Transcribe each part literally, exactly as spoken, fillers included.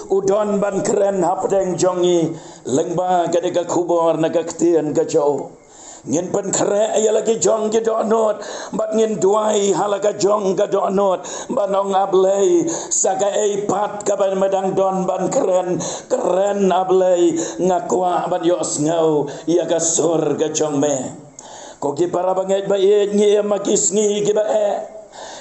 u don ban kren hapdeng jong ngi lyngba kane ka khubor na ka ktien ka jong u. Ngin pynkhreh ïa la ki jong ki dohnud bad ngin duwai ha la ka jong ka dohnud ban ong, A Blei, sa kaei pat kaba me dang don ban kren, kren, A Blei, nga kwah ban ïohsngew ïa ka sur ka jong me. Ko ki para bangeit ba ïeit, ngi im ha ki sngi kiba eh,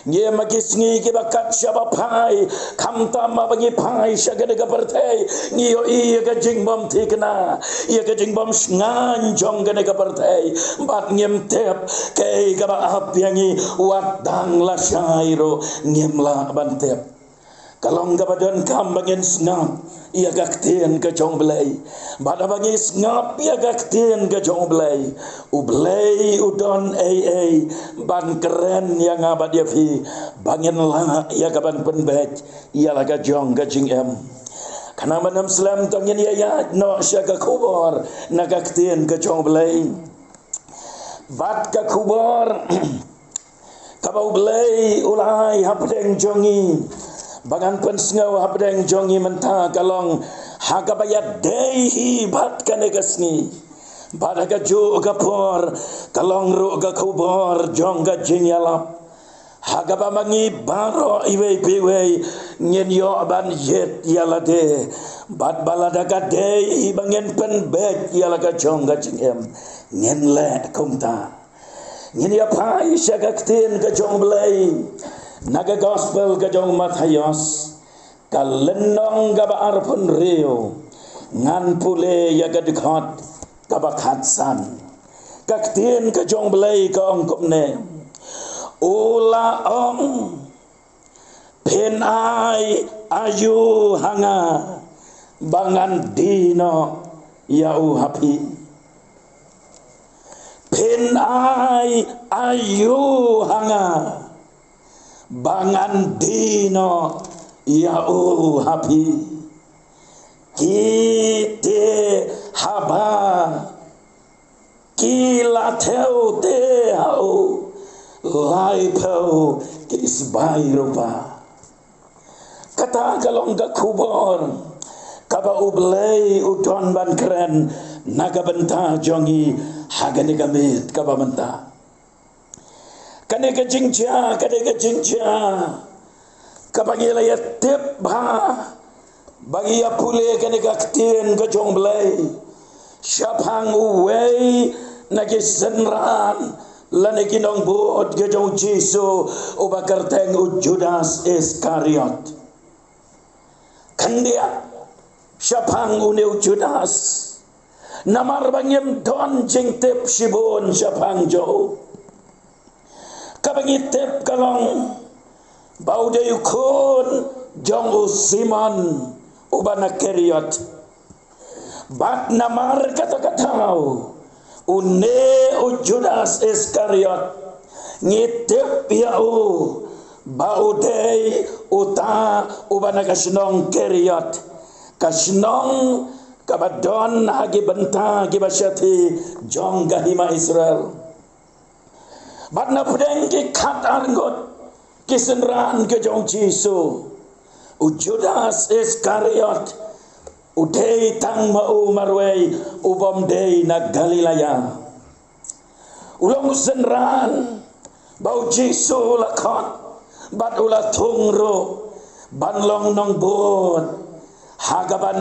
ngi im ha ki sngi kiba kat shaba phai. Khamtam haba ngi phai sha kane ka pyrthei, ngi ïohi ïa ka jingbym thikna, ïa ka jingbym shngaiñ jong kane ka pyrthei, bad ngim tip kaei kaba ap ïa ngi. Wat tang lashai ruh ngim lah ban tip. Ka long kaba donkam ba ngin sngap ïa ka ktien ka jong U Blei. Bad haba ngi sngap ïa ka ktien ka jong U Blei, U Blei u don ei ei ban kren ïa nga bad ïa phi, ba ngin lah ïa ka ban pynbeit ïa la ka jong ka jingim. Khnang ban ym slem, to ngin ïa ïaid noh sha ka khubor na ka ktien ka jong U Blei. Bad ka khubor kaba U Blei u la ai hapdeng jong ngi ba ngan pynsngew hapdeng jong ngi mynta ka long ha kaba ïadei hi bad kane ka sngi. Bad ha kajuh ka por ka long ruh ka khubor jong ka jingïalap ha kaba ma ngi baroh iwei pa iwei ngin ïoh ban ïeit ïa lade. Bad ba lada ka dei ba ngin pynbeit ïa la ka jong ka jingim, ngin leh kumta. Ngin ïa phai sha ka ktien ka jong U Blei na ka gospel ka jong u Mathaios, ka lynnong kaba arphew hynriew, ngan pule ïa ka dkhot kaba khatsan. Ka ktien ka jong U Blei ka ong kumne: U la ong, Phin ai aïu ha nga ba ngan die noh ïa u ha phi? Phin ai aïu ha nga ba ngan die noh ïa u ha phi? Ki te haba ki la thew te ha u, laiphew ki sbai rupa. Kata ka long ka khubor kaba U Blei u don ban kren na ka bynta jong ngi ha kane ka miet kaba mynta. Kane ka jingjia, kane ka jingjia kaba ngi la ïa tip bha ba ngi ïa pule kane ka ktien ka jong U Blei shaphang uwei na ki synran lane ki nongbud ka jong U Jisu, uba kyrteng u Judas Iskariot. Khyndiat shaphang une u Judas, namar ba ngim don jingtip shibun shaphang jong u. Kaba ngi tip ka long ba u dei u khun jong u Simon uba na Keriot. Bad namar kata ka daw, une u Judas Iskariot, ngi tip ïa u ba u dei uta uba na ka shnong Keriot, ka shnong kaba don ha ki bynta kiba shathie jong ka hima Israel. Bad na pdeng ki khat arngut ki synran ka jong u Jisu, u Judas Iskariot u dei tang ma u marwei, u bym dei na Galilea. U long u synran ba u Jisu u la khot bad u la thung ruh ban long nongbud ha kaban,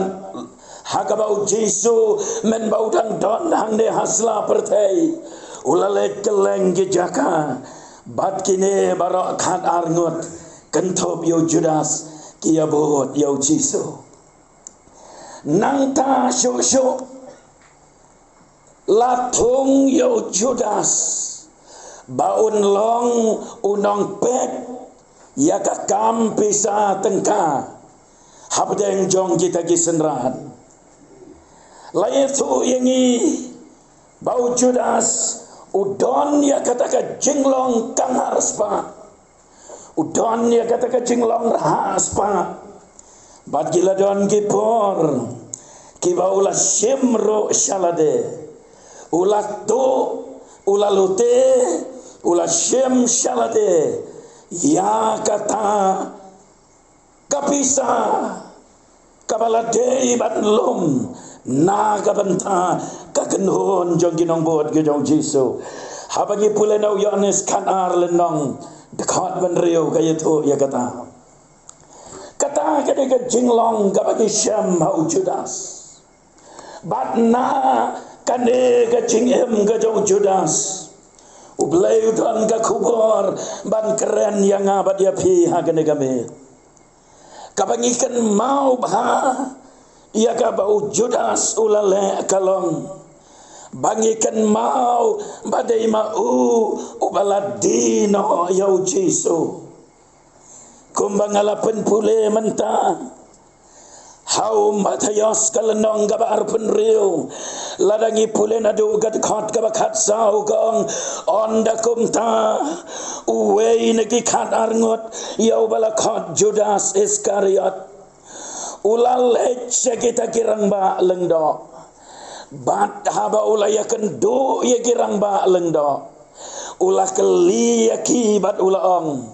ha kaba u Jisu mynba u dang don hangne ha sla pyrthei, u la leit kylleng ki jaka bad kine baroh khat arngut, kynthup ïa u Judas, ki ïa bud ïa u Jisu. Nangta shuh shuh la thung ïa u Judas ba un long u nongpeit ïa ka kam pisa tyngka hapdeng jong kita ki synran. La ïathuh ïa ngi ba u Judas u don ïa kata ka jinglong kangha spah, u don ïa kata ka jinglong rhah spah. Bad ki la don ki por kiba u la shim ruh sha lade, u la tuh, u la lute, u la shim sha lade ïa kata ka pisa, ka ba la dei ban lum na ka bynta ka kynhun jong ki nongbud ka jong u Jisu. Haba ngi pule na u Ïoannis khatar lynnong dkhot ba hynriew ka ïathuh ïa kata. Kata ka dei ka jinglong kaba ngi shem ha u Judas. Bad na kane ka jingim ka jong u Judas, U Blei u don ka khubor ban kren ïa nga bad ïa phi ha kane ka miet. Kaba ngi kynmaw bha ïa kaba u Judas u la leh ka long ba ngi kynmaw ba dei ma u uba la die noh ïa u Jisu. Kumba nga la pynpule mynta ha u Mathaios ka lynnong kaba arphew hynriew, lada ngi pule naduh ka dkhot kaba khatsaw ka ong, ynda kumta uwei na ki khatar ngut ïa uba la khot Judas Iskariot u la leit sha kita ki rangbah lyngdoh. Bad haba u la ïakynduh ïa ki rangbah lyngdoh, u la kylli ïa ki bad u la ong,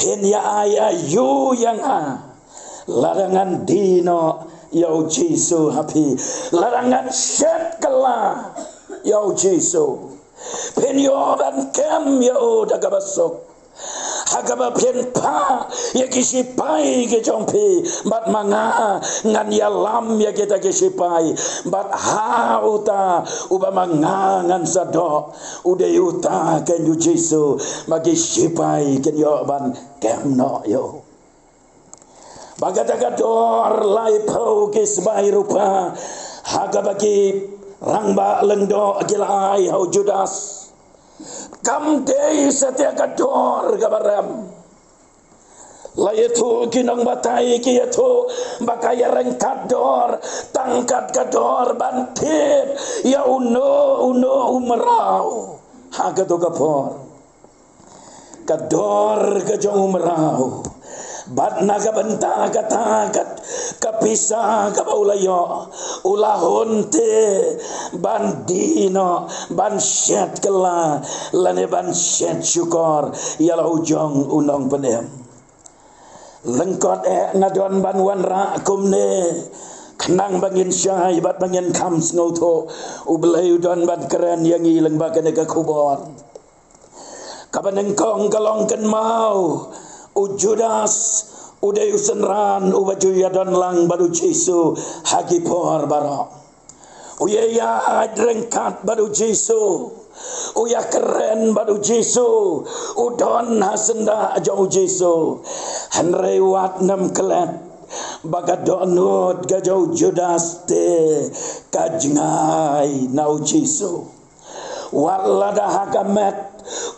phin ïa ai aïu ïa nga lada ngan die noh ïa u Jisu ha phi, lada ngan shet kylla ïa u Jisu? Phin ïoh ban kem ïa u da kaba suk ha kaba phin phah ïa ki shipai ki jong phi, bad ma nga ngan ïalam ïa kita ki shipai, bad ha uta uba ma nga ngan sa doh, u dei uta ken u Jisu, ba ki shipai kin ïoh ban kem noh ïa u. Ba kata ka dor laiphew ki sbai rupa ha kaba ki rangbah lyngdoh ki la ai ha u Judas, kam dei satia ka dor kaba rem. La ïathuh ki nongbatai, ki ïathuh ba ka ïaryngkat dor tang kat ka dor ban thied ïa uno uno u mraw ha kato ka por. Ka dor ka jong u mraw, bad na ka bynta kata ka, ka pisa kaba u la ïoh, u la hun te ban die noh, ban shet kylla lane ban shet shukor ïa la u jong u nongpynim. Lyngkot eh nga don ban wanrah kumne, khnang ba ngin shai bad ba ngin kham sngewthuh. U Blei u don ban kren ïa ngi lyngba kane ka khubor. Kaba nyngkong ka long, kynmaw, u Judas u dei u synran uba ju ïadon lang bad u Jisu ha ki por baroh. U ïa ïaid ryngkat bad u Jisu, u ïakren bad u Jisu, u don ha syndah jong u Jisu. Hynrei wat nym klet ba ka dohnud ka jong u Judas te ka jngai na u Jisu. Wat lada ha ka met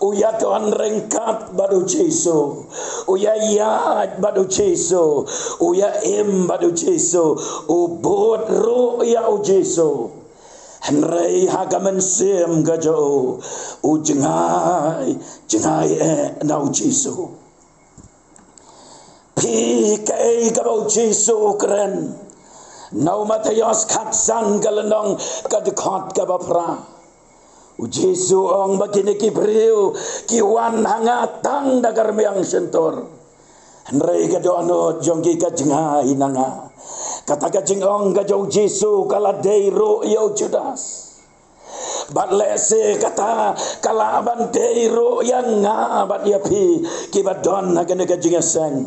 u ïadon ryngkat bad u Jisu, u ïa ïaid bad u Jisu, u ïa im bad u Jisu, u bud ruh ïa u Jisu, hynrei ha ka mynsiem ka jong u, u jngai jngai eh na u Jisu. Phi, kaei kaba u Jisu u kren na u Mathaios khatsan ka lynnong ka dkhot kaba phra? U Jisu u ong ba kine ki briew ki wan ha nga tang da ka rmiang shyntur, hynrei ka dohnud jong ki ka jngai na nga. Kata ka jingong ka jong u Jisu ka la dei ruh ïa u Judas. Bad lehse kata ka lah ban dei ruh ïa nga bad ïa phi kiba don ha kane ka jingïaseng.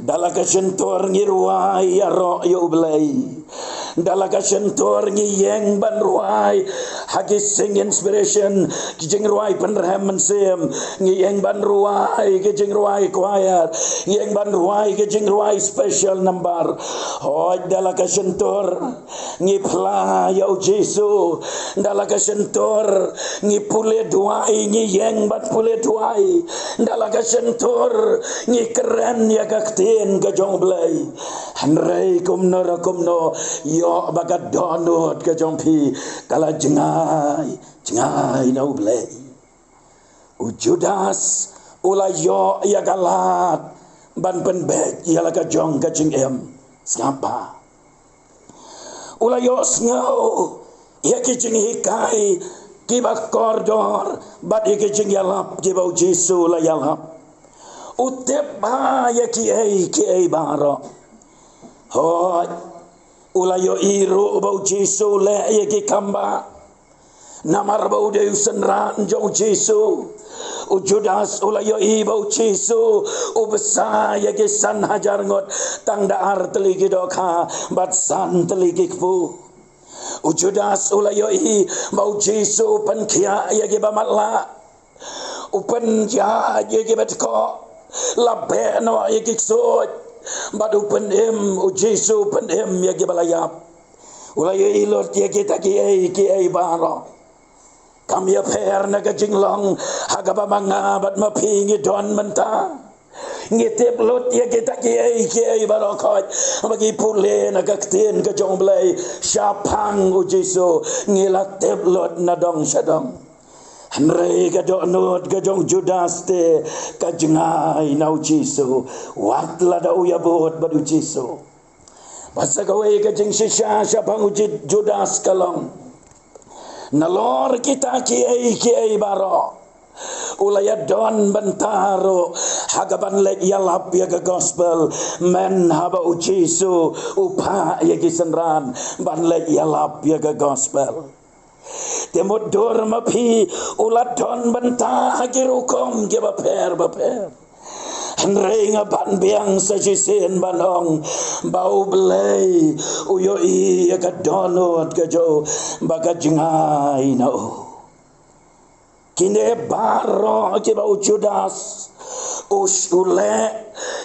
Da la ka shyntur ngi rwai ïaroh ïa u Blei. Da la ka shyntur ngi ïeng ban rwai ha ki sing inspiration, ki jingrwai pynrhem mynsiem, ngi ïeng ban rwai ki jingrwai choir, ngi ïeng ban rwai ki jingrwai special number. Hooid, da la ka shyntur ngi phla ïa u Jisu. Da la ka shyntur ngi pule duwai, ngi ïeng ban pule duwai. Da la ka shyntur ngi kren ïa ka ktien ka jong u Blei. Hynrei kumno re kumno, ïoh ba ka dohnud ka jong phi ka la jngai jngai na u Blei. U Judas u la ïoh ïa ka lad ban pynbeit ïa la ka jong ka jingim. Sngap bha. U la ïohsngew ïa ki jinghikai kiba kordor bad ïa ki jingïalap kiba u Jisu u la ïalap. U tip bha ïa kiei kiei baroh. Hooid, U la ïohi ruh ba u Jisu u leh ïa ki kam ba. Namar ba u dei u synran jong u Jisu. U Judas u la ïohi ba u Jisu u bsa ïa ki san hajar ngut tang da ar tylli ki dohkha bad san tylli ki kpu. U Judas u la ïohi ba u Jisu u pynkhiah ïa ki ba matlah. U pynïaid ïa ki ba tkoh. La beh noh ïa ki ksuid. Bad u pynim, u Jisu u pynim ïa ki ba la ïap. U la ïohi lut ïa kita kiei kiei baroh. Kam ïapher na ka jinglong ha kaba ma nga bad ma phi ngi don mynta. Ngi tip lut ïa kita kiei kiei baroh khoit ba ki pule na ka ktien ka jong u Blei shaphang u Jisu. Ngi la tip lut na dong sha dong. Hynrei ka dohnud ka jong u Judas te ka jngai na u Jisu. Wat lada u ïabud bad u Jisu. Bad sa kawei ka jingshisha shaphang u Ju- Judas ka long, nalor kita kiei kiei baroh, u la ïadon bynta ruh ha kaban leit ïalap ïa ka gospel. Mynhaba u Jisu u phah ïa ki synran ban leit ïalap ïa ka gospel. Te mutdur ma phi, u la don bynta ha ki rukom ki bapher bapher. Hynrei nga ban biang sa shisien ban ong ba u Blei u ïohi ïa ka dohnud ka jong u ba ka jngai na u. Kine baroh kiba u Judas u s- u leh,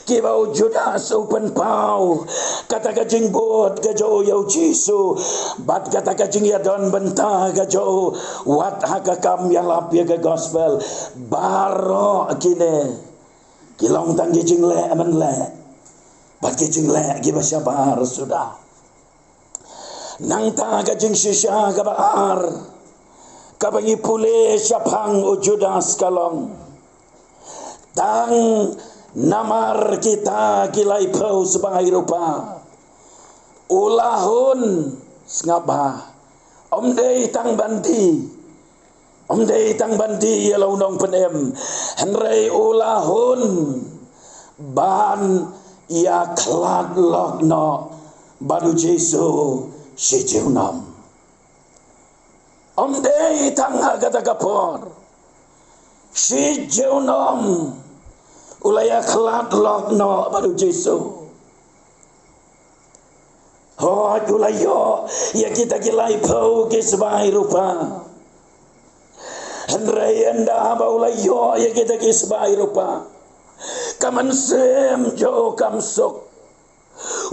kiba u Judas u pynpaw kata ka jingbud ka jong u ïa u Jisu bad kata ka jingïadon bynta ka jong u wat ha ka kam ïalap ïa ka gospel. Baroh kine ki long tang ki jingleh mynleh bad ki jingleh kiba shabar suda. Nangta ka jingshisha kaba ar kaba ngi pule shaphang u Judas ka long, tang namar kita ki laiphew sbai rupa u la hun, sngap bha, ym dei tang ban die, ym dei tang ban die ïa la u nongpynim, hynrei u la hun ban ïakhlad lok noh bad u Jisu shi junom. Ym dei tang ha kata ka por, shi junom u la ïakhlad lok noh bad u Jisu. Hooid, u la ïoh ïa kita ki laiphew ki sbai rupa. Hynrei ynda ba u la ïoh ïa kita ki sbai rupa, ka mynsiem jong u kam suk.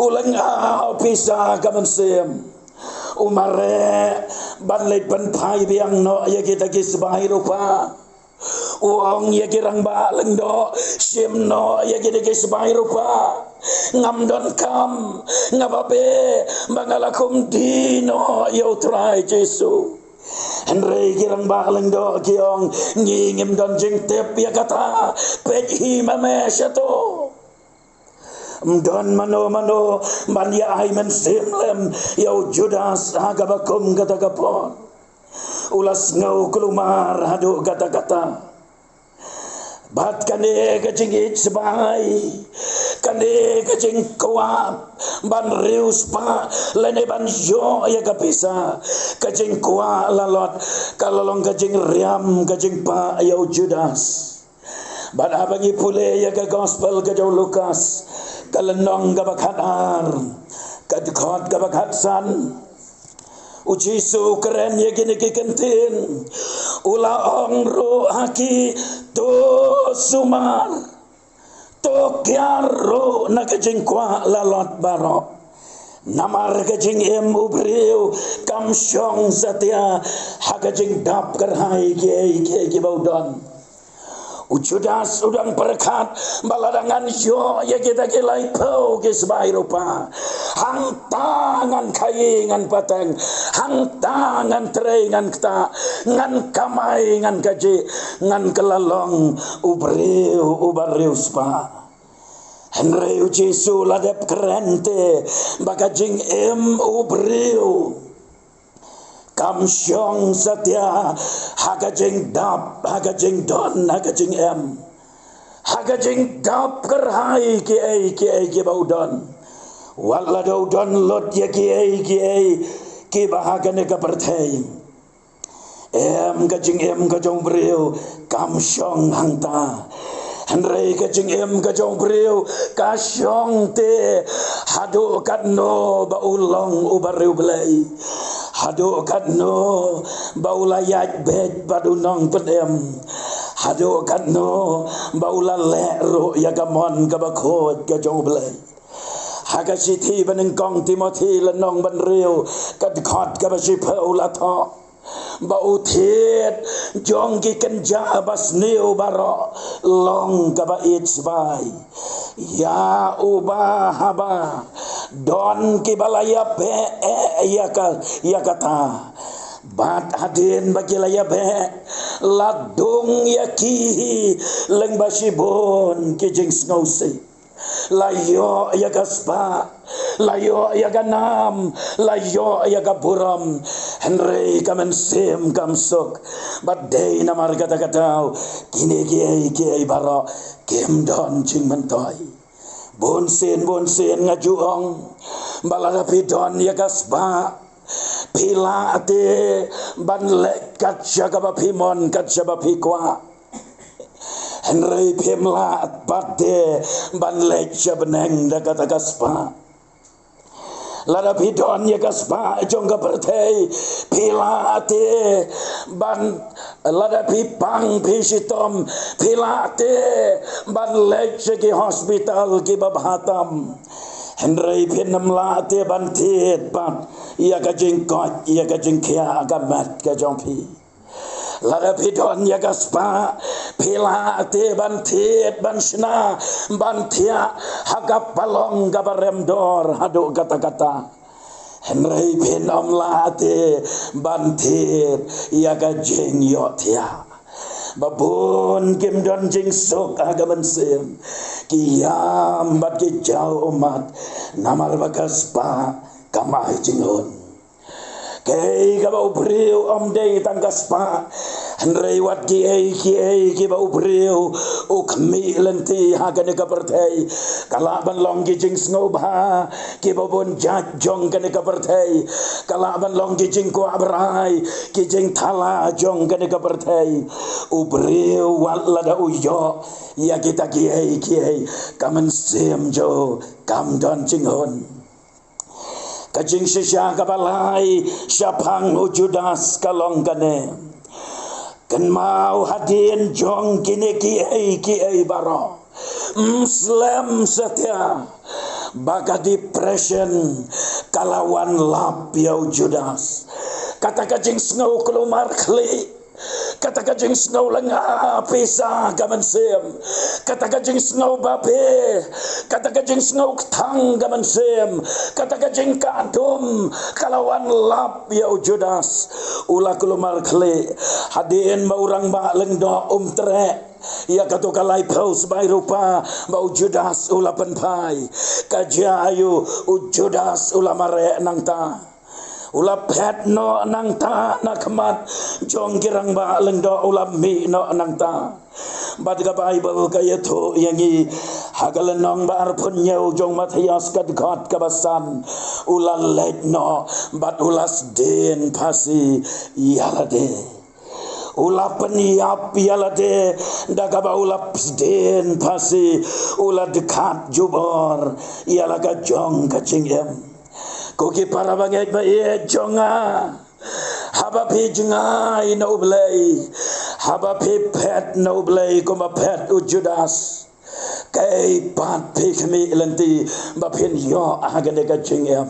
U lyngngoh pisa ka mynsiem. U mareh ban leit pynphai biang noh ïa kita ki sbai rupa. U ong ïa ki rangbah lyngdoh, shim noh ïa kita ki sbai rupa. Ngam donkam, nga babe ba nga la khum die noh ïa u Trai Jisu. Hynrei ki rangbah lyngdoh ki ong, ngi ngim don jingtip ïa kata. Peit hi ma me shato. Ym don mano mano ban ïa ai mynsiem lem ïa u Judas ha kaba kum kata ka por. U la sngew kulmar haduh katta katta. Bad kane ka jingïeit sbai, kane ka jingkwah ban riewspah lane ban ïoh ïa ka pisa, ka jingkwah lalot ka la long ka jingriam, ka jingpah ïa u Judas. Bad haba ngi pule ïa ka gospel ka jong u Lukas, ka lynnong kaba khatar, ka dkhot kaba khatsan, u Jisu u kren ïa kine ki kyntien, u la ong ruh ha ki, to sumar, to kiar ruh na ka jingkwah lalot baroh. Namar ka jingim u briew kam shong satia ha ka jingdap kyrhai kiei kiei kiba u don. U Judas u dang pyrkhat ba lada ngan ïoh ïa kita ki laiphew ki sbai rupa, hangta ngan khaïi ngan pateng, hangta ngan trei ngan ktah, ngan kamai ngan kajih, ngan kylla long u briew uba riewspah. Hynrei u Jisu la dep kren te ba ka jingim u briew kam shong satia ha ka jingdap, ha ka jingdon, ha ka jingim, ha ka jingdap kyrhai kiei kiei kiba u don. Wat la dei u don lut ïa kiei kiei kiba ha kane ka pyrthei, em, ka jingim ka jong u briew kam shong hangta. Hynrei ka jingim ka jong u briew ka shong te haduh katno ba u long u bariewblei, haduh katno ba u la ïaid beit bad u nongpynim, haduh katno ba u la leh ruh ïa ka mon kaba khuid ka jong u Blei. Ha ka shithi ba nyngkong Timothi lynnong ba hynriew, ka dkhot kaba shiphew la thoh ba u thied jong ki kynja ba sniew baroh long kaba ïeit sbai ïa uba haba don kiba la ïabeh ïa ka, ïa kata. Bad hadien ba ki la ïabeh, la dung ïa ki hi lyngba shibun ki jingsngewsih. La ïoh ïa ka spah, la ïoh ïa ka nam, la ïoh ïa ka burom. Hynrei ka mynsiem kam suk. Bad dei namar kata ka daw kine kiei kiei baroh kim don jingmyntoi. Bunsien bunsien nga ju ong ba lada phi don ïa ka spah, phi lah te ban leh kat sha kaba phi mon, kat sha ba phi kwah. Hynrei phim lah pat te ban leit sha bneng da kata ka spah. Lada phi don ïa ka spah jong ka pyrthei, phi lah te ban, lada phi pang phi shitom, phi lah te ban leit sha ki hospital kiba bha tam. Hynrei phim lah te ban thied pat ïa ka jingkoit, ïa ka jingkhiah ka met ka jong phi. Lada phi don ïa ka spah, phi lah te ban thied, ban shna, ban thiah ha ka palong kaba rem dor haduh katta katta. Hynrei phim lah te ban thied ïa ka jingïohthiah. Ba bun kim don jingsuk ha ka mynsiem, ki ïam bad ki jaw ummat, namar ba ka spah kam ai jinghun. Kaei kaba u briew um dei tang ka spah, hynrei wat kiei kiei kiba u briew u khmih lynti ha kane ka pyrthei. Ka lah ban long ki jingsngewbha kiba bun jait jong kane ka pyrthei. Ka lah ban long ki jingkwah brai, ki jingthala jong kane ka pyrthei. U briew wat lada u ïoh ïa kita kiei kiei, ka mynsiem jong u kam don jinghun. Ka jingshisha kaba lai shaphang u Judas ka long kane. Kynmaw, hadien jong kine kiei kiei baroh, ym slem satia ba ka depression ka la wan lap ïa u Judas. Kata ka jingsngew kulmar khlieh, kata ka jingsngew lynga pisa ka mynsiem, kata ka jingsngew babe, kata ka jingsngew kthang ka mynsiem, kata ka jingkah dum ka la wan lap ïa u Judas. U la kulmar khlieh hadien ba u rangbah lyngdoh um treh ïa kato ka laiphew sbai rupa ba u Judas u la pynphai. Ka jia aïu? U Judas u la mareh nangta. U la phet noh nangta na khmat jong ki rangbah lyngdoh, u la mih noh nangta. Bad ka Baibl ka ïathuh ïa ngi ha ka lynnong ba arphew hynñiew jong Mathaios ka dkhot kaba san, u la leit noh bad u la sdien phasi ïa lade. U la pynïap ïa lade da kaba u la sdien phasi, u la dkhat jubor ïa la ka jong ka jingim. Ko ki para bangeit ba ïeit jong nga, haba phi jngai na U Blei, haba phi phet na U Blei kumba phet u Judas, kaei pat phi khmih lynti ba phin ïoh ha kane ka jingim?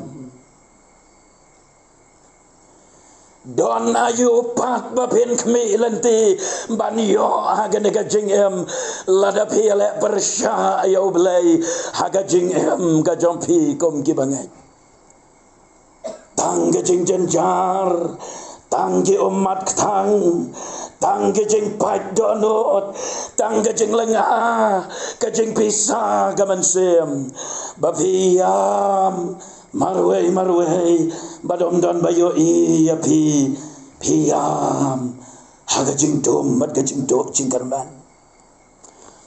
Don aïu pat ba phin khmih lynti ban ïoh ha kane ka jingim, lada phi leh pyrshah ïa U Blei ha ka jingim ka jong phi kum ki bangeit? Tang ka jingjynjar, tang ki ummat kthang, tang ki jingpait dohnud, tang ka jinglynga, ka jingpisa ka mynsiem, ba phi ïam marwei marwei bad ym don ba ïohi ïa phi, phi ïam ha ka jingdum bad ka jingduh jingkyrmen.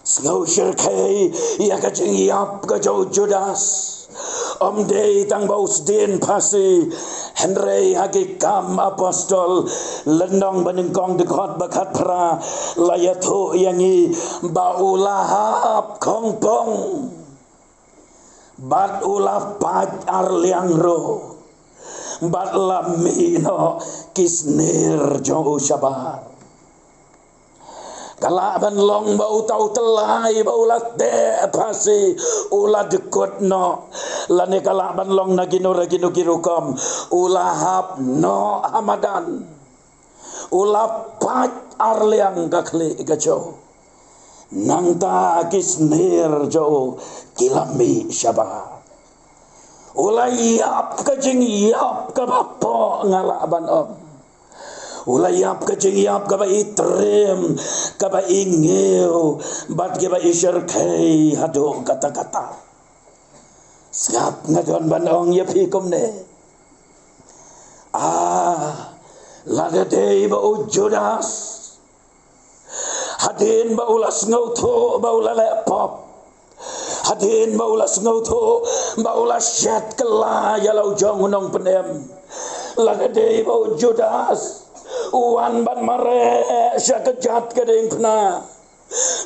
Sngewshyrkhei ïa ka jingïap ka jong u Judas. Ym dei tang ba u sdien phasi, hynrei ha Ki Kam Apostol, lynnong ba nyngkong, dkhot ba khatphra, la ïathuh ïa ngi ba u la hap khongpong, bad u la pait arliang ruh, bad la mih noh ki snier jong u shabar. Ka lah ban long ba uta u tyllai ba u la teh phasi, u la dkut noh, lane ka lah ban long na kino re kino ki rukom, u la hap noh ha madan, u la pait arliang ka khlieh ka jong u. Nangta ki snier jong u ki la mih shabar. U la ïap ka jingïap kaba pok, nga lah ban ong. U la ïap ka jingïap kaba i triem, kaba i ngiew, bad kaba i shyrkhei haduh katta katta. Sngap, nga don ban ong ïa phi kumne. Ah, lada dei ba u Judas, hadien ba u la sngewthuh ba u la leh pop, hadien ba u la sngewthuh ba u la shet kylla ïa la u jong u nongpynim, lada dei ba u Judas u wan ban mareh sha kjat ka diengphna,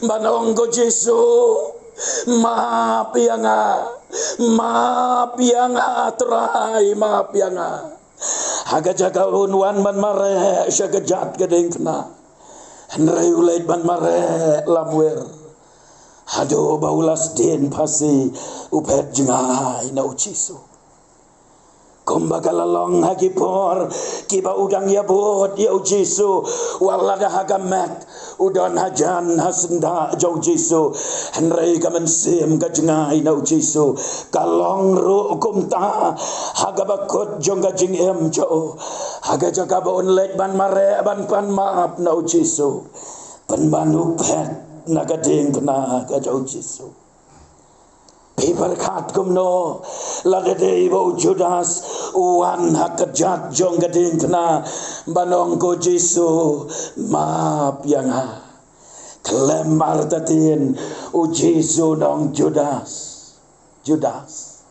ban ong ko Jisu, map ïa nga, map ïa nga Trai, map ïa nga. Ha ka jaka un wan ban mareh sha kjat ka diengphna, hynrei u leit ban mareh lamwir. Haduh ba u la sdien phasi, u phet jngai na u Jisu. Kumba ka la long ha ki por kiba u dang ïabud ïa u Jisu, wat lada ha ka met u don hajan ha syndah jong u Jisu, hynrei ka mynsiem ka jngai na u Jisu. Ka long ruh kumta ha kaba kut jong ka jingim jong u, ha ka jaka ba un leit ban mareh ban pan map na u Jisu, pynban u phet na ka diengphna ka jong u Jisu. Phi pyrkhat kumno lada dei ba u Judas u wan ha kjat jong ka diengphna ban ong ko Jisu, map ïa nga? Khlem artatien u Jisu un ong, Judas, Judas,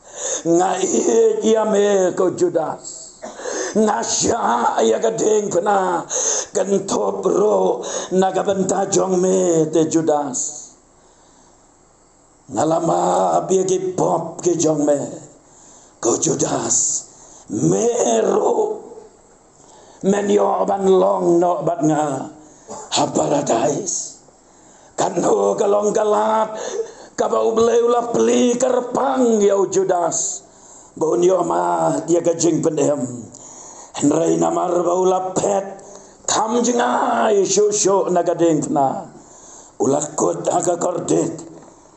nga ïeit ïa me ko Judas. Nga shah ïa ka diengphna, kynthup ruh na ka bynta jong me te Judas. Nga la map ïa ki pop ki jong me. Ko Judas, me ruh men ïoh ban long noh bad nga ha Paradais. Kano ka long ka lad kaba U Blei u la plie kyrpang ïa u Judas ba un ïoh mad ïa ka jingpynim. Hynrei namar ba u la phet kham jngai shuh shuh na ka diengphna, u la kut ha ka kordit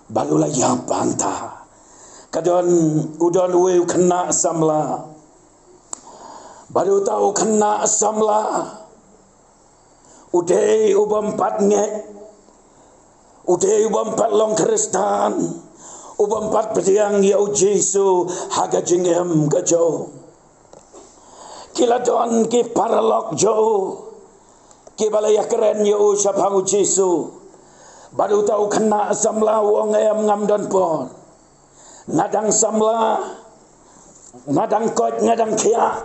bad u la ïap hangta. Ka don, u don uwei u khynnah samla. Bad uta u khynnah samla u dei u bym pat ngeit, u dei u bym pat long Khristan, u bym pat pdiang ïa u Jisu ha ka jingim ka jong u. Ki la don ki paralok jong u kiba la ïakren ïa u shaphang u Jisu. Bad uta u khynnah samla u ong, em, ngam don por. Nga dang samla, nga dang koit, nga dang khiah,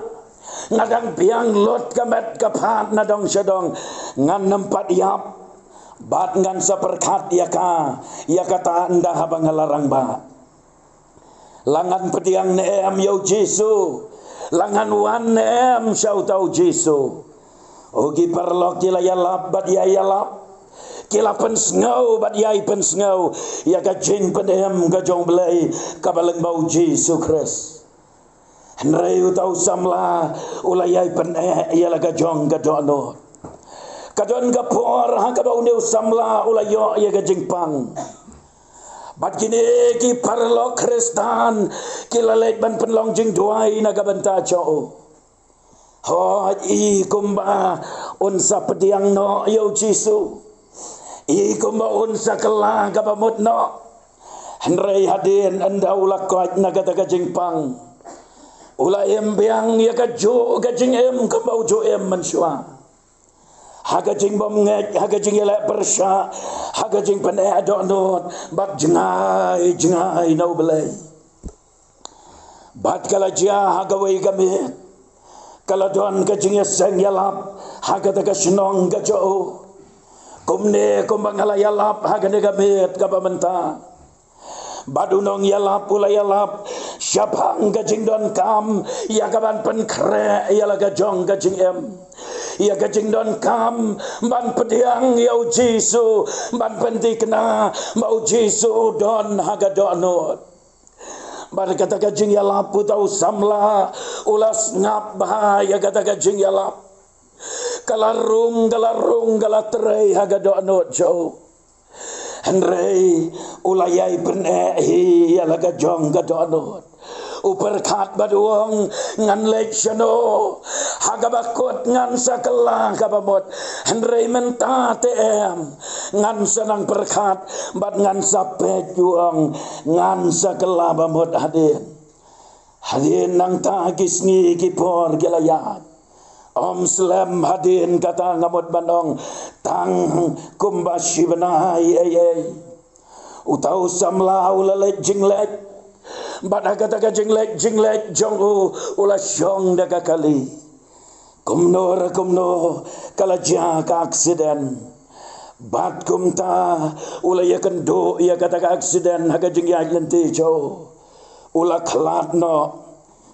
nga dang biang lut ka met ka phad na dong sha dong. Ngan ym pat ïap bad ngan sa pyrkhat ïa ka, ïa kata ynda haba nga la rangbah. La ngan pdiang ne em ïa u Jisu? La ngan wan ne em sha uta u Jisu? O, ki paralok ki la ïalap bad ïai ïalap. Ki la pynsngew bad ïai pynsngew ïa ka jingpynim ka jong U Blei kaba lyngba u Jisu Khrist. Hynrei uta u samla u la ïai pyneh ïa la ka jong ka dohnud. Ka don ka por ha kaba une u samla u la ïoh ïa ka jingpang. Bad kine ki paralok Khristan ki la leit ban pynlong jingduwai na ka bynta jong u. Hooid, i kumba un sa pdiang noh ïa u Jisu, i kumba un sa kylla kaba mut noh. Hynrei hadien ynda u la koit na kata ka jingpang, u la im biang ïa kajuh ka jingim kumba u ju im mynshuwa, ha ka jingbymngeit, ha ka jingïaleh pyrshah, ha ka jingpyneh dohnud bad jngai jngai na U Blei. Bad ka la jia ha kawei ka miet, ka la don ka jingïaseng ïalap ha kata ka shnong ka jong u. Kumne kumba nga la ïalap ha kane ka miet kaba mynta. Bad u nongïalap u la ïalap shaphang ka jingdonkam ïa ka ban pynkhreh ïa la ka jong ka jingim, ïa ka jingdonkam ban pdiang ïa u Jisu, ban pynthikna ba u Jisu u don ha ka dohnud. Bad kata ka jingïalap, uta u samla u la sngap bha ïa kata ka jingïalap. Ka la rung, ka la rung, ka la trei ha ka dohnud jong u. Hynrei u la ïai pyneh hi ïa la ka jong ka dohnud. U pyrkhat bad u ong, ngan leit shano? Ha kaba kut ngan sa kylla kaba mut. Hynrei mynta te em, ngan sa nang pyrkhat bad ngan sa peit, u ong, ngan sa kylla ba mut hadien. Hadien nangta ki sngi ki por ki la ïaid. Ym slem hadien kata, nga mut ban ong, tang kumba shi bnai ei ei. Uta u samla u la leit jingleit. Bad ha kata ka jingleit jingleit jong u, u la shong da ka kali. Kumno re kumno ka la jia ka aksiden. Bad kumta u la ïakynduh ïa kata ka aksiden ha ka jingïaid lynti jong u. U la khlad noh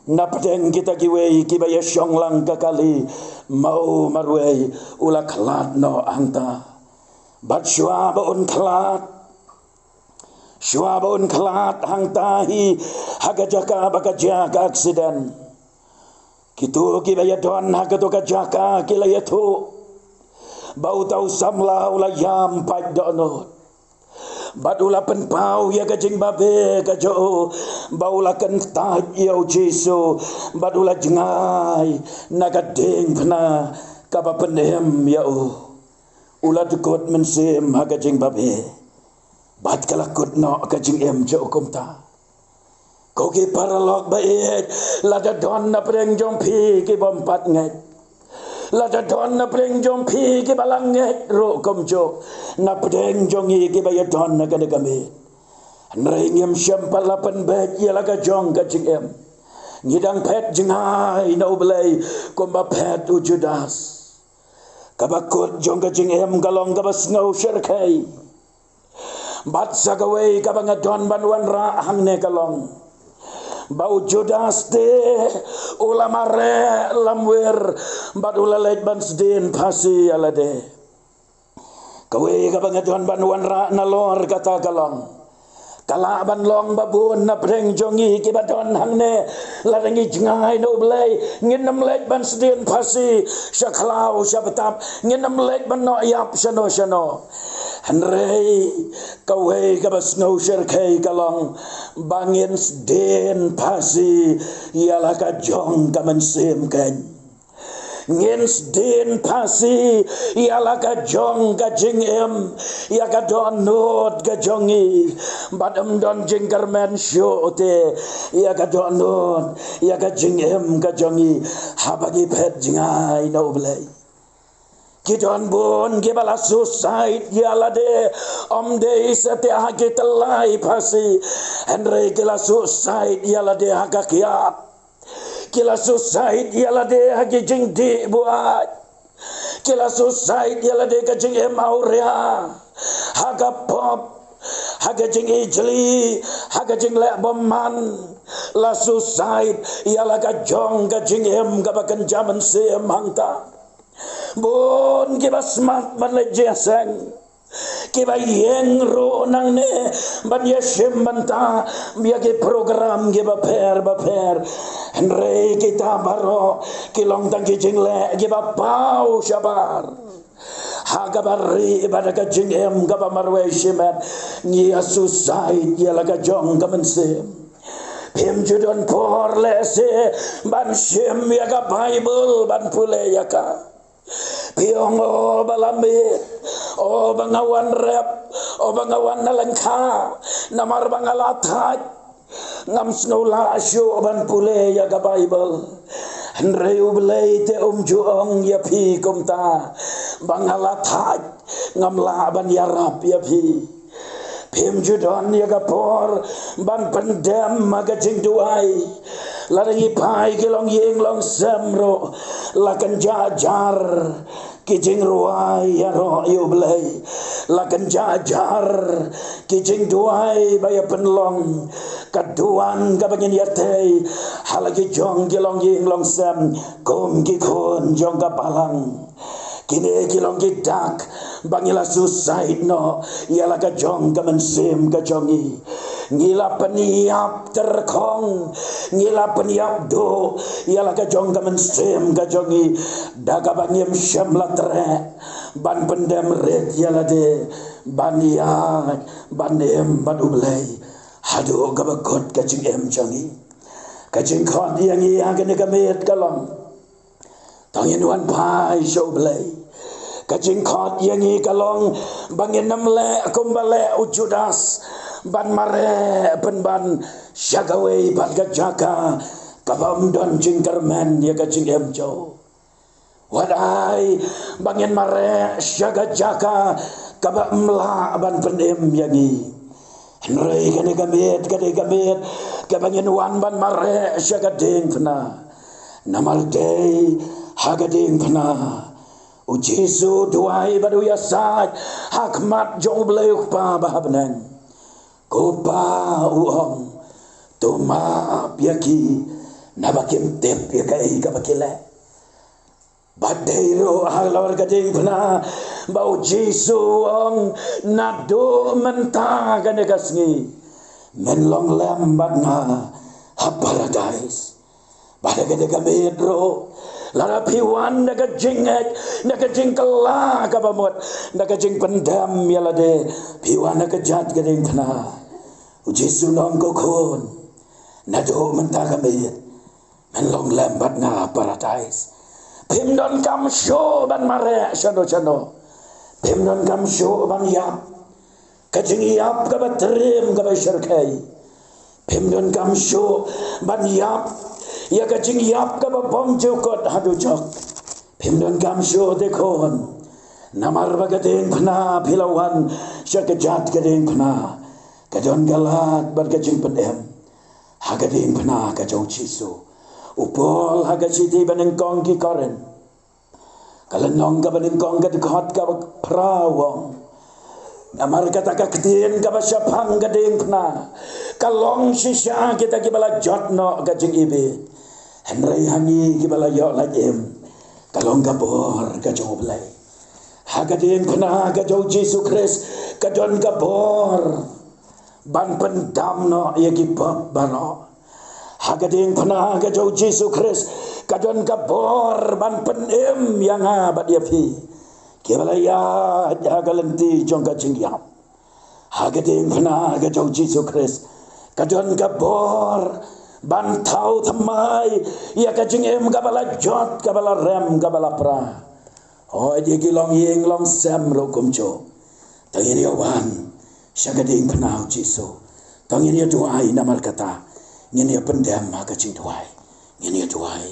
napdeng kita kiwei kiba ïashong lang ka kali, ma u marwei u la khlad noh hangta. Bad shuwa ba un khlad, shuwa ba un khlad hangta hi ha ka jaka ba ka jia ka aksiden, kito kiba ïadon ha kato ka jaka ki la ïathuh ba uta u samla u la ïam pait dohnud. Bad u la pynpaw ïa ka jingbabe ka jong u, ba u la kyntait ïa u Jisu, bad u la jngai na ka diengphna kaba pynim ïa u. U la dkut mynsiem ha ka jingbabe. Bad ka la kut noh ka jingim jong u kumta. Ko ki paralok ba ïeit, lada don napdeng jong phi ki bym pat ngeit, lada don napdeng jong phi kiba la ngeit ruh kumjuh, napdeng jong ngi kiba ïadon na kane ka miet, hynrei ngim shym pat la pynbeit ïa la ka jong ka jingim. Ngi dang phet jngai na U Blei kumba phet u Judas. Kaba kut jong ka jingim ka long kaba sngew shyrkhei. Bad sa kawei kaba nga don ban wanrah hangne ka long ba u Judas te u la mareh lamwir bad u la leit ban sdien phasi ïa lade. Kawei kaba nga don ban wanrah nalor kata ka long, ka lah ban long ba bun napdeng jong ngi kiba don hangne, lada ngi jngai na U Blei, ngin ym leit ban sdien phasi sha khlaw sha btap, ngin ym leit ban noh ïap shano shano. Hynrei kawei kaba sngew shyrkhei ka long ba ngin sdien phasi ïa la ka jong ka mynsiem keiñ. Ngin sdien phasi ïa la ka jong ka jingim, ïa ka dohnud ka jong ngi. Bad ym don jingkyrmen shuh te ïa ka dohnud, ïa ka jingim ka jong ngi, haba ngi phet jngai na U Blei. Ki don bun kiba la suicide ïa lade, ym dei sa te ha ki tyllai phasi, hynrei ki la suicide ïa lade ha ka kiad. Ki la suicide ïa lade ha ki jingdih buaid. Ki la suicide ïa lade ka jingim awria, ha ka pop, ha ka jingijli, ha ka jingleh bymman. La suicide ïa la ka jong ka jingim kaba kynja mynsiem hangta. Bun kiba smat ban leit jingïaseng, kiba ïeng ruh nangne ban ïashim bynta ïa ki program kiba pher bapher. Hynrei kita baroh ki long tang ki jingleh kiba paw shabar. Ha kaba rieh bad ka jingim kaba marwei shimet, ngi ïa suicide ïa la ka jong ka mynsiem. Phim ju don por lehse ban shim ïa ka Baibl ban pule ïa ka. Phi ong, o ba la miet, o ba nga wan rep, o ba nga wan na lyngkha, namar ba nga la thait, ngam sngew lah shuh ban pule ïa ka Baibl. Hynrei U Blei te um ju ong ïa phi kumta, ba nga la thait, ngam lah ban ïarap ïa phi. Phim ju don ïa ka por ban pyndem ha ka jingduwai. Lada ngi phai ki longïing longsem ruh, la kynjah jar ki jingrwai ïaroh ïa U Blei. La kynjah jar ki jingduwai ba ïa pynlong. Ka duwan kaba ngin ïatei ha la ki jong ki longïing longsem kum ki khun jong ka balang. Kine ki long ki dak ba ngi la suicide noh ïa la ka jong ka mynsiem ka jong ngi. Ngi la pynïap tyrkhong, ngi la pynïap duh ïa la ka jong ka mynsiem ka jong ngi, da kaba ngim shym la treh ban pyndem rit ïa lade, ban ïaid ban im bad U Blei haduh kaba kut ka jingim jong ngi. Ka jingkhot ïa ngi ha kane ka miet ka long, to ngin wan phai sha U Blei. Ka jingkhot ïa ngi ka long ba ngin ym leh kumba leh u Judas, ban mareh pynban sha kawei pat ka jaka kaba ym don jingkyrmen ïa ka jingim jong u. Wat ai ba ngin mareh sha ka jaka kaba ym lah ban pynim ïa ngi. Hynrei kane ka miet, kane ka miet kaba ngin wan ban mareh sha ka diengphna. Namar dei ha ka diengphna U Jisu u duwai bad u ïasaid ha khmat jong U Blei U Kpa ba ha bneng. Ko Pa, u ong, to map ïa ki, naba kim tip ïa kaei kaba ki leh. Bad dei ruh halor ka diengphna ba U Jisu u ong, naduh mynta kane ka sngi men long lem bad nga ha Paradais. Bad ha kane ka miet ruh, lada phi wan da ka jingngeit, da ka jingkylla kaba mut, da ka jingpyndem ïa lade, phi wan ha ka jait ka diengphna, U Jisu un ong, ko khun, naduh mynta ka miet men long lem bad nga ha Paradais. Phim donkam shuh ban mareh shano shano. Phim donkam shuh ban ïap ka jingïap kaba triem kaba shyrkhei. Phim donkam shuh ban ïap ïa ka jingïap kaba bymjukut haduh jok. Phim donkam shuh, te khun. Namar ba ka diengphna phi la wan sha ka jait ka diengphna, ka don ka lad bad ka jingpynim ha ka diengphna ka jong U Jisu. U Paul ha ka shithi banyngkong ki Korinth, ka lynnong kaba nyngkong, ka dkhot kaba phra, u ong, namar kata ka ktien kaba shaphang ka diengphna ka long shisha kita kiba la jot noh ka jingibit. Hynrei ha ngi kiba la ïoh lait im, ka long ka bor ka jong U Blei. Ha ka diengphna ka jong U Jisu Khrist ka don ka bor ban pyndam noh ïa ki pop baroh. Ha ka diengphna ka jong U Jisu Khrist ka don ka bor ban pynim ïa nga bad ïa phi, kiba la ïaid ha ka lynti jong ka jingïap. Ha ka diengphna ka jong U Jisu Khrist ka don ka bor ban thaw thymmai ïa ka jingim kaba la jot, kaba la rem, kaba la pra. Hooid, ïa ki longïing longsem ruh kumjuh. To ngin ïa wan sha ka diengphna U Jisu. To ngin ïa duwai, namar kata ngin ïa pyndem ha ka jingduwai. Ngin ïa duwai.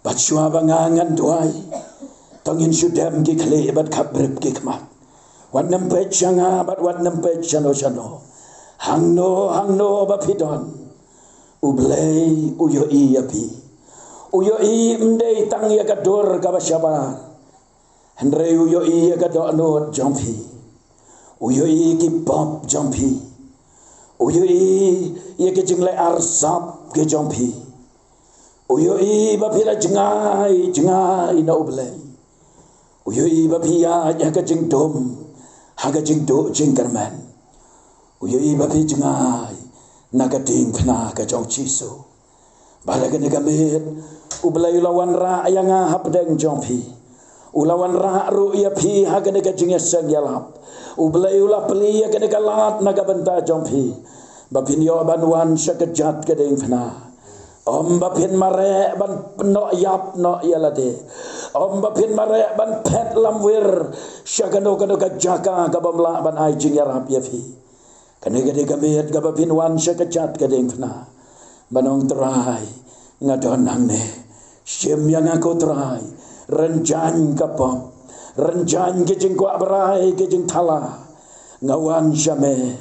Bad shuwa ba nga ngan duwai, to ngin shu dem ki khlieh bad khapbrip ki khmat. Wat nym peit sha nga bad wat nym peit shano shano. Hangno hangno ba phi don, U Blei u ïohi ïa phi. U ïohi ym dei tang ïa ka dur kaba shabar, hynrei u ïohi ïa ka dohnud jong phi. U ïohi ki pop jong phi. U ïohi ïa ki jingleh arsap ki jong phi. U ïohi ba phi la jngai jngai na U Blei. U ïohi ba phi ïaid ha ka jingdum, ha ka jingduh jingkyrmen. U ïohi ba phi jngai na ka diengphna ka jong U Jisu. Bad ha kane ka miet U Blei u la wanrah ïa nga hapdeng jong phi. U la wanrah ruh ïa phi ha kane ka jingïaseng ïalap. U Blei u la plie ïa kane ka lad na ka bynta jong phi, ba phin ïoh ban wan sha ka jait ka diengphna. Ym ba phin mareh ban pynnoh ïap noh ïa lade. Ym ba phin mareh ban phet lamwir sha kano kano ka jaka kaba ym lah ban ai jingïarap ïa phi. Kane ka dei ka miet kaba phin wan sha ka jait ka diengphna, ban ong, Trai, nga don hangne. Shim ïa nga ko Trai. Rynjaiñ ka pop, rynjaiñ ki jingkwah brai, ki jingthala. Nga wan sha me.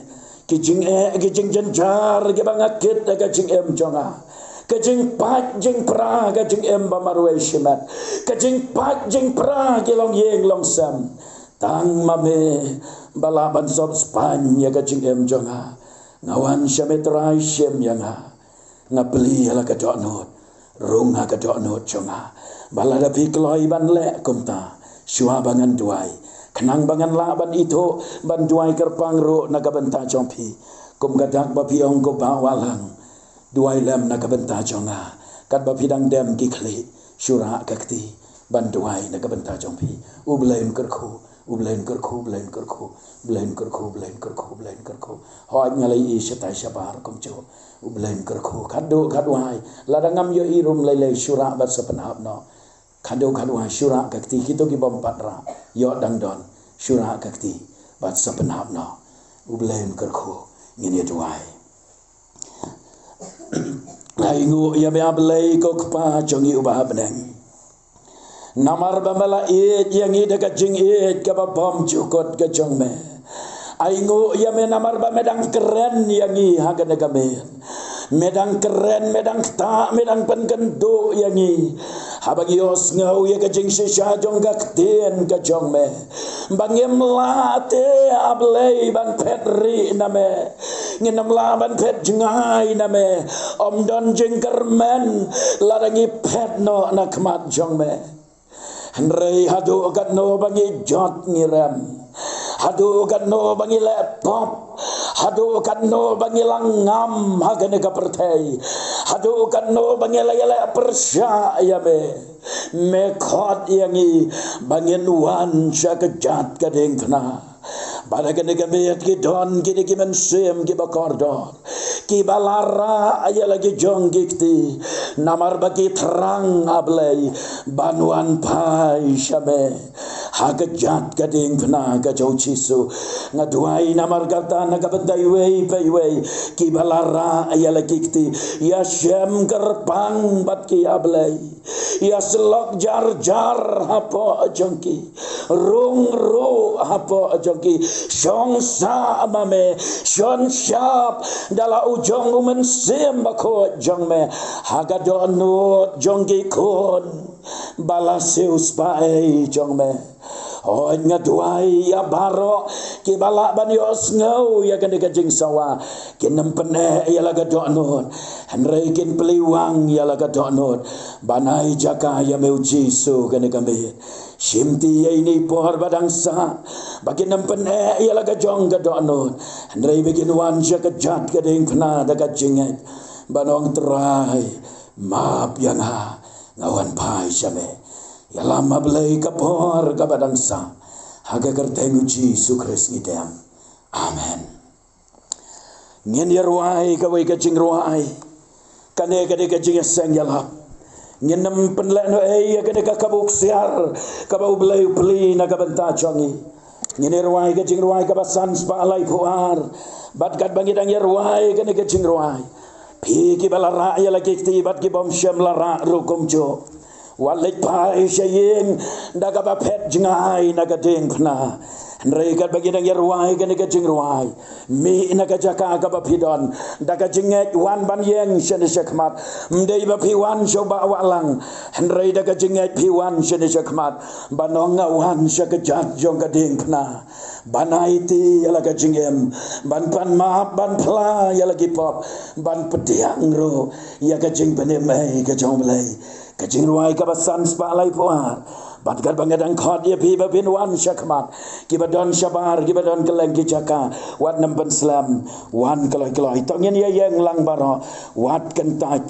Ki jingeh, ki jingjynjar, kiba nga kit ha ka jingim jong nga. Ka jingpait, jingpra, ka jingim ba marwei shimet. Ka jingpait, jingpra, ki longïing longsem. Tang ma me, ba lah ban sop spaiñ ïa ka jingim jong nga. Nga wan sha me Trai, shim ïa nga. Nga plie ïa la ka dohnud. Rung ha ka dohnud jong nga. Ba lada phi kloi ban leh kumta, shuwa ba ngan duwai. Khnang ba ngan lah ban ithuh, ban duwai kyrpang ruh na ka bynta jong phi. Kum ka dak ba phi ong, ko Bah Wahlang. Duwai lem na ka bynta jong nga. Katba phi dang dem ki khlieh, shu rah ka kti ban duwai na ka bynta jong phi. U Blei un kyrkhu, U Blei un kyrkhu, U Blei un kyrkhu, U Blei un kyrkhu, U Blei un kyrkhu, U Blei un kyrkhu. Hooid, nga la ïohi shatai shabar kumjuh. U Blei un kyrkhu, khadduh khadwai. Lada ngam ïohi ruh lei lei, shu rah bad sa pynhap noh. Khadduh khadwai, shu rah ka kti, kito ki bym pat rah, ïoh dang don, shu rah ka kti bad sa pynhap noh. U Blei un kyrkhu, ngin ïa duwai. Ainguh ïa me, A Blei ko Kpa jong ngi uba ha bneng. Namar ba me la ïeit ïa ngi da ka jingïeit kaba bymjukut ka jong me. Ainguh ïa me namar ba me dang kren ïa ngi ha kane ka miet. Me dang kren, me dang ktah, me dang pynkynduh ïa ngi. Haba ngi ïohsngew ïa ka jingshisha jong ka ktien ka jong me. Ba ngim lah te, A Blei, ban phet rieh na me. Ngin ym lah ban phet jngai na me. Ym don jingkyrmen lada ngi phet noh na khmat jong me. Hynrei haduh katno ba ngi jot ngi rem. Haduh katno ba ngi leh pop. Haduh katno ba ngi la ngam ha kane ka pyrthei. Haduh katno ba ngi la ïaleh pyrshah ïa me. Me khot ïa ngi ba ngin wan sha ka jait ka diengphna. Bad ha kane ka miet ki don kine ki mynsiem kiba kordor, kiba la rah ïa la ki jong ki kti, namar ba ki thrang, A Blei, ban wan phai sha me ha ka jait ka diengphna ka jong U Jisu. Nga duwai namar kata na ka bynta iwei pa iwei kiba la rah ïa la ki kti, ïashem kyrpang bad ki, A Blei. Ïasyllok jar jar hapoh jong ki. Rung ruh hapoh jong ki. Shong sah ma me, shon shap da la u jong U Mynsiem Bakhuid jong me ha ka dohnud jong ki khun ba la siewspah ei jong me. Hooid, nga duwai ïa baroh kiba lah ban ïohsngew ïa kane ka jingsawa. Kin ym pyneh ïa la ka dohnud, hynrei kin plie wang ïa la ka dohnud ban ai jaka ïa me, U Jisu, kane ka miet. Shimti ïa ine i por ba dang sah, ba kin ym pyneh ïa la ka jong ka dohnud, hynrei ba kin wan sha ka jait ka diengphna da ka jingngeit ban ong, Trai, map ïa nga, nga wan phai sha me. Ïalam, A Blei, ka por kaba dang sah. Ha ka kyrteng U Jisu Khrist ngi dem. Amen. Ngin ïa rwai kawei ka jingrwai. Kane ka dei ka jingïaseng ïalap. Ngin ym pynlehnohei ïa kane ka kaba u ksiar kaba U Blei u plie na ka bynta jong ngi. Ngin ïa rwai ka jingrwai kaba san spah laiphew ar. Bad katba ngi dang ïa rwai kane ka jingrwai, phi kiba la rah ïa la ki kti bad ki bym shym la rah ruh kumjuh, wat leit phai sha ïing da kaba phet jngai na ka diengphna. Hynrei katba ngi dang ïa rwai kane ka jingrwai, mih na ka jaka kaba phi don da ka jingngeit, wan ban ïeng shane shakhmat. Ym dei ba phi wan sha u Bah Wahlang, hynrei da ka jingngeit phi wan shane shakhmat ban ong, nga wan sha ka jait jong ka diengphna ban aiti ïa la ka jingim, ban pan map, ban phla ïa la ki pop, ban pdiang ruh ïa ka jingpynim ei ka jong U Blei. Ka jingrwai kaba san spah laiphew ar. Bad katba nga dang khot ïa phi ba phin wan shakhmat, kiba don shabar, kiba don kylleng ki jaka, wat nym pynslem, wan kloi kloi. To ngin ïa ïeng lang baroh, wat kyntait.